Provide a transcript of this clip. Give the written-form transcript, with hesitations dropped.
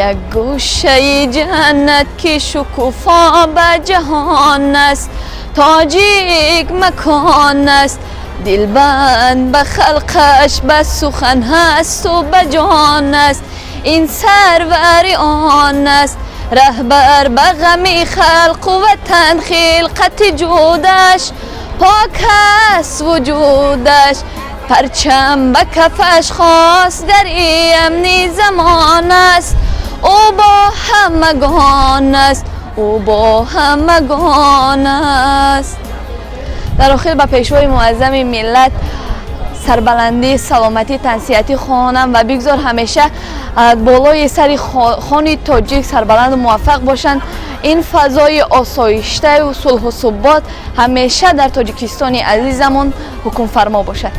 Як гӯшаи ҷаннат, ки шукуфо ба ҷаҳон аст, тоҷик макон аст. Дилбанд ба халқаш, ба сухан ҳасту ба ҷон аст. Ин сарвари он аст, раҳбар ба ғами халқу ватан. Хилқати ҷудаш пок аст, вуҷудаш парчам ба кафаш, хосгари амни замон аст. Ӯ бо ҳамагон аст, ӯ бо ҳамагон аст. Дар охир ба Пешвои муаззами миллат сарбаландӣ, саломатӣ, тансиҳатӣ хоҳонам ва бигзор ҳамеша болои сари хони тоҷик сарбаланду муваффақ бошанд. Ин фазои осоиштаю сулҳу субот ҳамеша дар Тоҷикистони азизамон ҳукмфармо бошад.